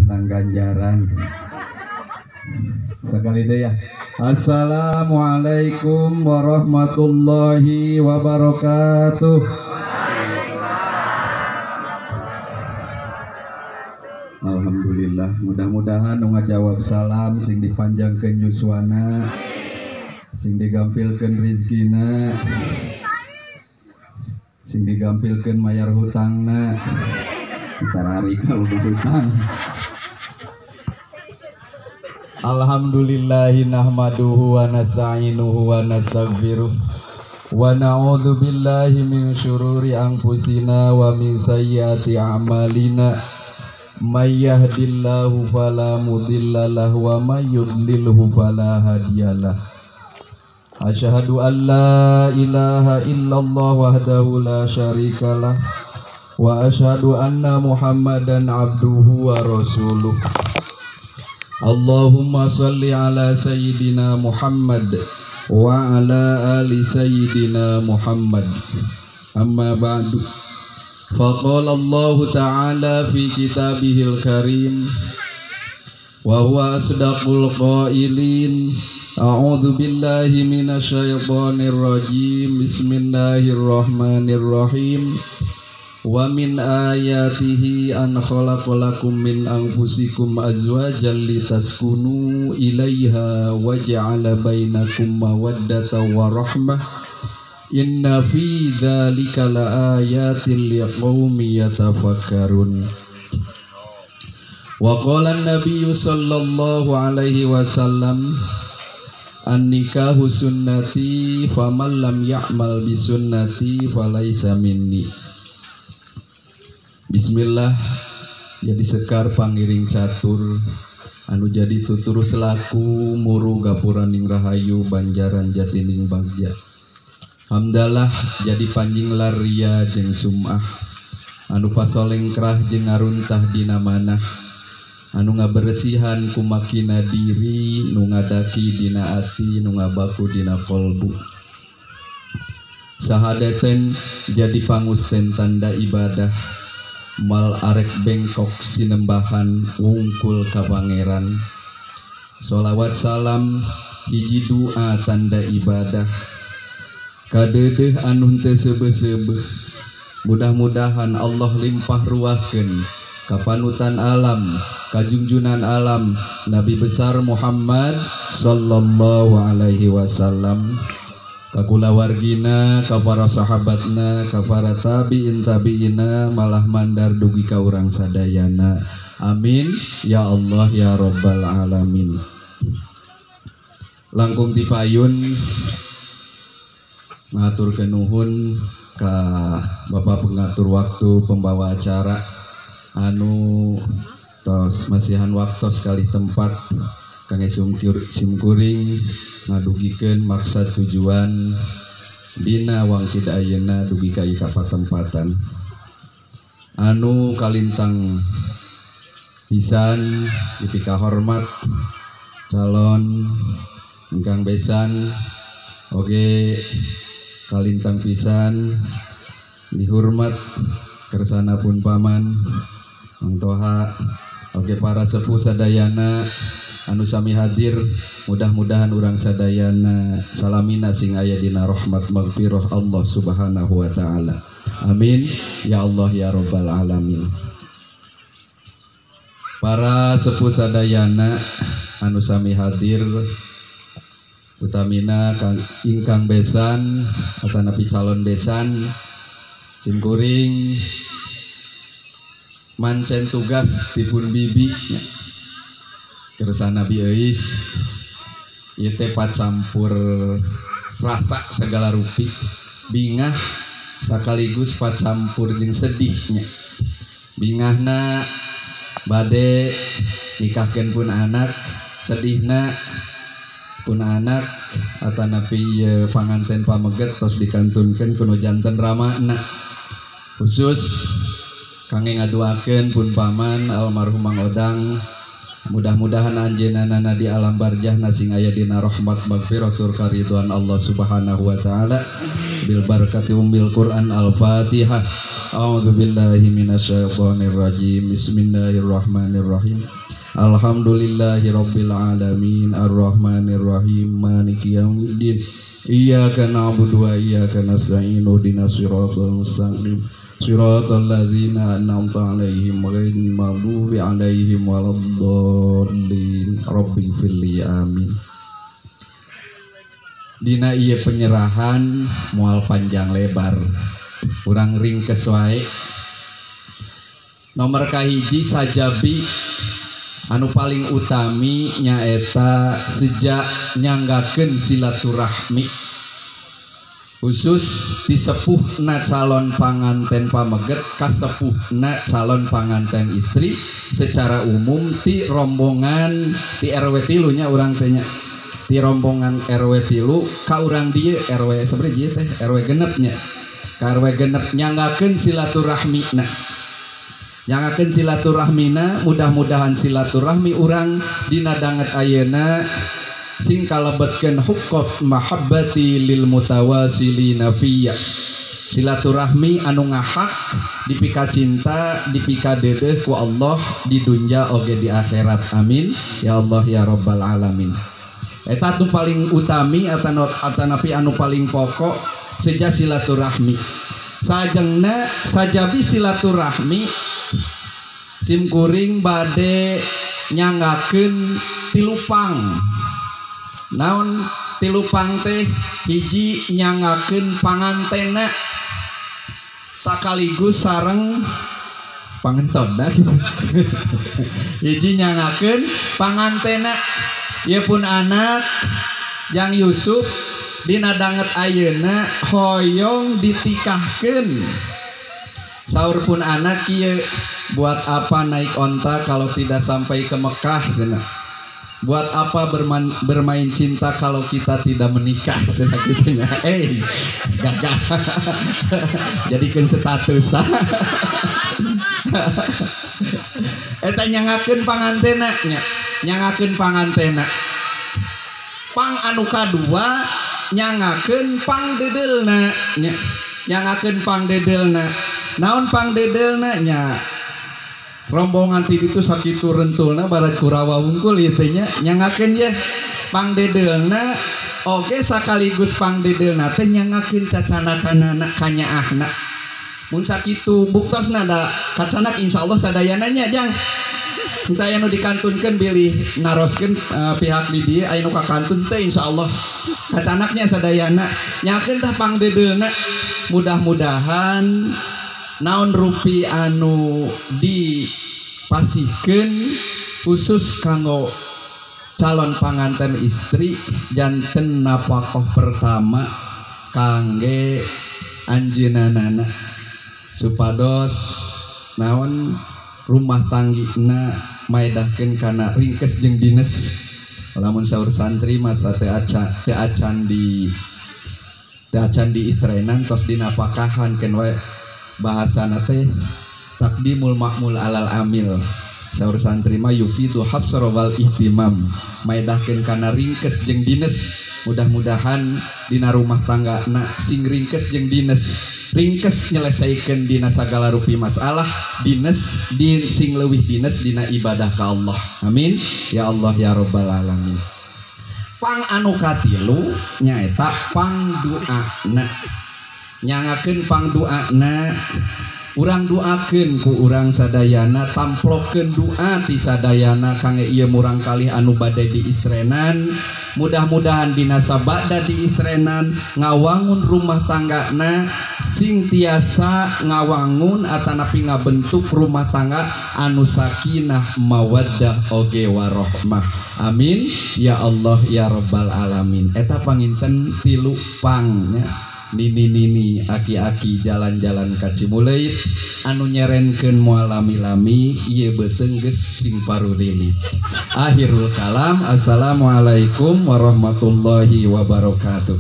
Menang ganjaran. Sekali deh ya. Assalamualaikum warahmatullahi wabarakatuh. Alhamdulillah, mudah-mudahan nu ngajawab salam sing dipanjangkeun yuswana, sing digampilkeun rizkina, sing digampilkeun mayar hutangna. Tarari kalau hutang. Alhamdulillahi nahmaduhu wa nasta'inuhu wa nastaghfiruh wa na'udzu billahi min syururi anfusina wa min sayyiati a'malina. May yahdihillahu fala mudhillalah wa may yudlilhu fala hadiyalah. Asyhadu an la ilaha illallah wahdahu la syarikalah wa asyhadu anna Muhammadan abduhu wa rasuluh. Allahumma salli ala sayyidina Muhammad wa ala ali sayyidina Muhammad. Amma ba'du. Faqala Allah ta'ala fi kitabihil karim wa huwa asdaqul qailin. A'udzu billahi minasyaitonir rajim. Bismillahirrahmanirrahim. Wa min ayatihi an khalaqalakum min anfusikum azwajan litaskunu ilaiha wa ja'ala bainakum mawaddatan wa rahmah. Inna fi dzalika laayatin liqaumin yatafakkarun. Wa qala an-nabiyyu sallallahu alaihi wasallam, an-nikahu sunnati faman lam ya'mal bi sunnati falaisa minni. Bismillah, jadi sekar pangiring catur anu jadi tutur selaku muru gapuraning rahayu banjaran jatining bagja. Hamdalah jadi panjing laria jeung sum'ah anu pasolengkrah jeung ngaruntah dina manah anu ngaberesihan kumakina diri nu ngadaki dina ati nu ngabaku dina kolbu. Sahadeten jadi pangusten tanda ibadah mal arek bengkok sinembahan wungkul ka pangeran. Solawat salam hiji doa tanda ibadah kadeudeuh anu teu seubeuh-seubeuh. Mudah-mudahan Allah limpah ruahkeun ka panutan alam, kajunjunan alam Nabi besar Muhammad sallallahu alaihi wasallam, ka kulawargina, ka para sahabatna, ka para tabiin tabiina, malah mandar dugi ka urang sadayana. Amin ya Allah ya rabbal alamin. Langkung tipayun ngaturkeun nuhun ka Bapak pengatur waktu pembawa acara anu tos masihan waktu sekali tempat kangge simkuring ngadugikeun maksad tujuan dina wangkid ayeuna dugi ka ieu patempatan anu kalintang pisan dipika hormat calon ingkang besan oge kalintang pisan dihormat kersana pun paman Mang Toha oge para sepuh sadayana anu sami hadir, mudah-mudahan urang sadayana salamina sing aya dina rahmat magfirah Allah Subhanahu wa taala. Amin ya Allah ya rabbal alamin. Para sepuh sadayana anu sami hadir utamina kang ingkang besan atanapi calon besan simkuring mancen tugas dipun bibi kersana Bi Euis ieu teh pacampur rasa segala rupi bingah sekaligus pacampur jeung sedihnya. Bingahna bade nikahkeun pun anak, sedihna pun anak atanapi panganten pameget tos dikantunkeun kuno janten ramana. Khusus kangge ngaduakeun pun paman almarhum Mang Odang Mudah-mudahan anjeunna di alam barjahna sing aya dina rahmat magfirah tur karidhoan Allah Subhanahu wa taala. Bil barakati ummil Quran. Al-Fatihah. A'udzubillahi minasyaitonir rajim. Bismillahirrahmanirrahim. Alhamdulillahi rabbil alamin arrahmanir rahim maliki yaumiddin. Iyyaka na'budu wa iyyaka nasta'in ihdinas siratal mustaqim. Siratal ladzina an'amta 'alaihim ghairil maghdubi 'alaihim waladdallin. Rabbighfirli amin. Dina ieu penyerahan moal panjang lebar. Urang ringkes wae. Nomor kahiji sajabi anu paling utami nyaeta sejak nyanggakeun silaturahmi. Khusus disepuhna calon panganten pameget kasepuhna calon panganten istri secara umum ti rombongan ti RW 3 nya urang teh nya ti rombongan RW 3 ka urang dieu RW sabaraha ieu teh RW 6 nya ka RW 6 nyanggakeun silaturahmina nyanggakeun silaturahmina. Mudah-mudahan silaturahmi urang dina danget ayeuna sing kalebetkeun huqqat mahabbati lil mutawasilina fiyya. Silaturahmi anu ngahak dipika cinta dipika dedeh ku Allah di dunya oge di akhirat. Amin ya Allah ya rabbal alamin. Eta nu paling utami atanapi anu paling pokok seja silaturahmi. Sajengna sajabi silaturahmi sim kuring bade nyanggakeun tilupang. Naon tilupang teh hiji nyangakeun pangantena sakaligus sareng pangentonna gitu. Hiji nyangakeun pangantena ieu pun anak Jang Yusuf dina danget ayeuna hoyong ditikahkeun. Saur pun anak kieu, buat apa naik onta kalau tidak sampai ke Mekah cenah. Buat apa bermain cinta kalau kita tidak menikah cenah kitu nya. Gagah. Jadikeun status. Eta nyangakeun pangantena nya, nyangakeun pangantena. Pang anu kadua nyangakeun pangdedelna nya, nyangakeun pangdedelna. Naon pangdedelna nya? Rombongan ti ditu sakitu rentulna barat Kurawa wungkul ieu teh nya nyangakeun ye pangdedelna oge sakaligus pangdedelna teh nyangakeun cacanakanana kanyaahna. Mun sakitu buktosna da kacanak insyaallah sadayana nya jang. Entah aya nu dikantunkeun bilih naroskeun pihak di dieu aya nu kakantun teh insyaallah kacanaknya sadayana nyakeun tah pangdedelna. Mudah-mudahan naon rupi anu dipasihkeun khusus kanggo calon panganten istri janten napakoh pertama kangge anjeunana supados naon rumah tanggina maedahkeun kana ringkes jeung dines. Lamun saur santri masa teu acan di istrenan tos dinapakahan keun wae. Bahasana teh takdimul makmul alal amil. Saur santri mah yufidu hasra wal ihtimam, maedahkeun kana ringkes jeung dines. Mudah-mudahan dina rumah tangga na sing ringkes jeung dines. Ringkes nyelesaikeun dina sagala rupi masalah, dines di sing leuwih dines dina ibadah ka Allah. Amin ya Allah ya rabbal alamin. Pang anu katilu nyaeta pang duana. Nyangakeun pang duana, urang duakeun ku urang sadayana, tamplokeun doa ti sadayana kangge ieu murang kalih anu bade diistrenan. Mudah-mudahan dina sabada diistrenan ngawangun rumah tanggana sing tiasa ngawangun atanapi ngabentuk rumah tangga anu sakinah mawaddah oge warohmah. Amin ya Allah ya rabbal alamin. Eta panginten tilu pang nya. Nini-nini aki-aki jalan-jalan ka Cimuleuit anu nyerenkeun moal lami-lami ieu beuteung geus sing parurilit. Akhirul kalam, assalamualaikum warahmatullahi wabarakatuh.